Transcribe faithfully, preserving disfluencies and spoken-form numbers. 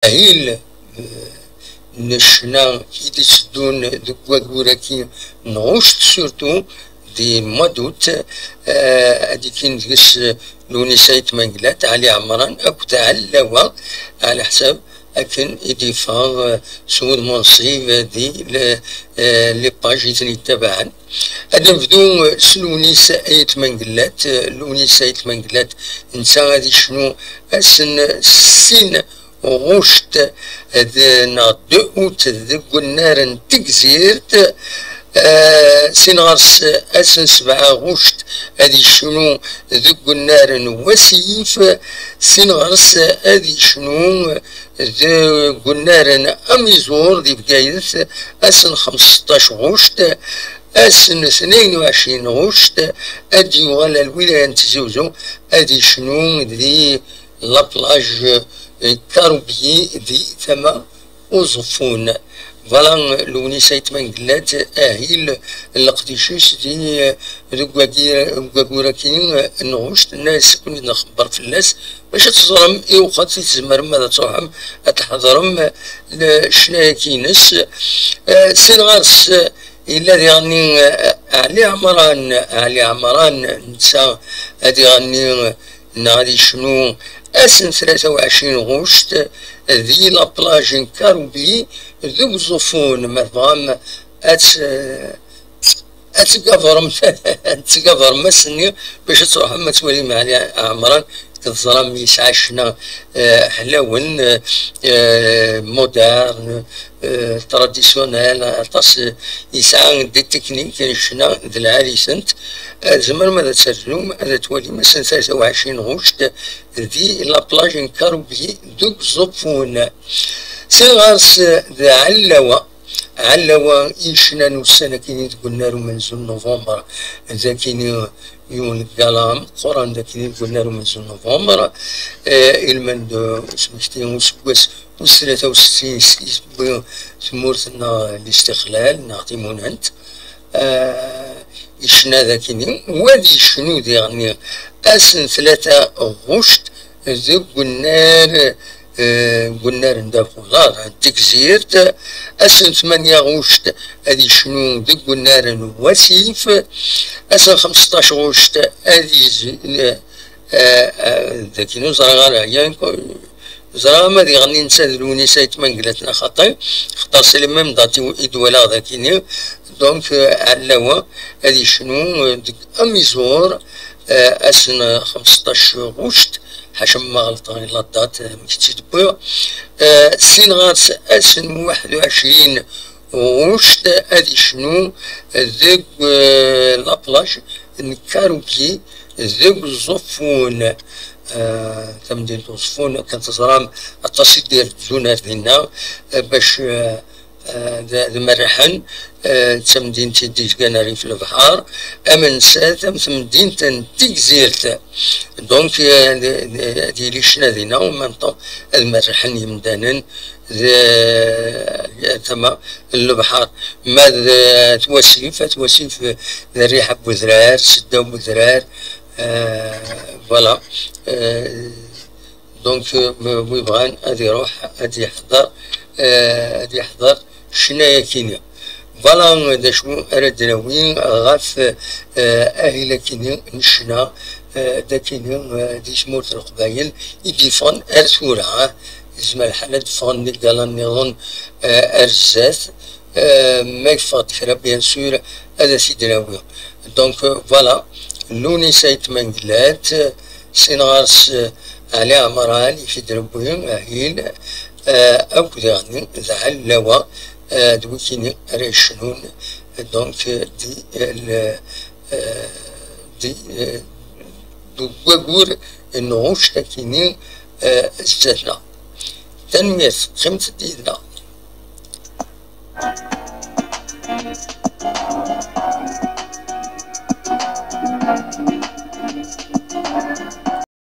ahil n ccna i d-itteddun deg wayyur-agi n ɣuct, surtout di mois d'août, ad ikin deg-s Lewnis Ayt Mengellat, Ɛli Ɛemran akked Ɛellawa, ɛla ḥsab akken i d-iffeɣ s wudem unṣib di les pages i ten-yettabaɛen. Ad nebdu s Lewnis Ayt Mengellat. Lewnis Ayt Mengellat, netta ad icnu ass n sin ɣuct neɣ deux août deg unnar n Tegzirt. Sin ɣer-s ass n sebɛa ɣuct ad icnu deg unnar n Wasif. Sin ɣer-s ad icnu deg unnar n Amiẓur di Bgayet ass n xmesṭac ɣuct. Ass n tnayen u ɛecrin ɣuct ad d-yuɣal ar lwilaya n Tizi Uzzu, ad icnu di la plage Karubi di tama Uẓeffun. Voilà, Lewnis Ayt Mengellat, ahil n leqdic-is di, deg wagi, deg wayyur-agi n ɣuct, nna-as ad ken-id-nxebber fell-as, bac ad teẓrem i uqat i tzemrem ad truḥem ad tḥeḍrem ccna-agi-ines. Sin ɣer-s yella diɣenni Ɛli Ɛemran. Ɛli Ɛemran, netta ad iɣenni neɣ ad icnu ass n tlata u ɛecrin ɣuct di la plage n Karubi deg Uẓeffun. Ma tebɣam ad t-, ad tgabrem, ad tgabrem ass-nni bac ad truḥem ad twalim Ɛli Ɛemran, teẓram yesɛa ccna ḥlawen, moderne, traditionnel, aṭas, yesɛa des techniques n ccna d lɛali-tent. Tzemrem ad terzum, ad twalim ass n tlata u ɛecrin ɣuct di la plage n Karubi deg Uẓeffun. Sin ɣer-s d Ɛellawa. Ɛellawa i yecnan ussan akini deg unnar umenzu n novembre, d akini yiwen n gala ameqqran d akini deg unnar umenzu n novembre, ilmend usmekti useggas wis tlata u settin i tewwi tmurt-nneɣ listixlal neɣ timunent. Icna d akini, wa ad icnu diɣenni ass n tlata ɣuct deg unnar, deg unnar n ddabex uḍar n Tegzirt. Ass n tmanya ɣuct ad icnu deg unnar n Wasif. Ass n xmesṭac ɣuct ad iz-, d akini ur ẓriɣ ara, ẓriɣ ama d iɣenni netta d Lewnis Ayt Mengellat neɣ xaṭi, xaṭer c'est les mêmes dates i d-walaɣ d akini. Donc, Ɛellawa ad icnu deg Amiẓur, ass n xmesṭac ɣuct, ḥaca ma ɣelṭeɣ i la date, amek i tt-id-wwiɣ. Sin ɣer-s ass n waḥed u ɛecrin ɣuct ad icnu deg la plage n Karubi deg Uẓeffun. Tamdint Uẓeffun, akken teẓram, aṭas i d-irezzun ar dinna bac ad merrḥen. D tamdint i d-yezgan rrif lebḥer, am nettat am temdint n Tegzirt. Donc, ad yili ccna dinna, en même temps ad merrḥen yemdanen d tama n lebḥer. Ma d At Wasif, At Wasif d rriḥa n wedrar, seddaw n wedrar. Voilà. Donc, wi bɣan ad iruḥ ad yeḥḍer, ad yeḥḍer ccna-yakini. Voilà d acu ara d-nawi ɣef ahil-akini n ccna, d akini di tmurt n Leqbayel i d-yeffɣen ar tura. Yezmer lḥal ad d-ffɣen di gala nniḍen ar zdat. Ma yeffeɣ-d kra, bien sûr, ad as-id-nawi. Donc, voilà, Lewnis Ayt Mengellat, sin ɣer-s Ɛli Ɛemran i t-id-newwi, ahil, akk diɣenni d Ɛellawa, d wikini ara yecnun, donc, di, di, deg wayyur n ɣuct akini zdat-neɣ. Tanemmirt, qqimet-d yid-neɣ.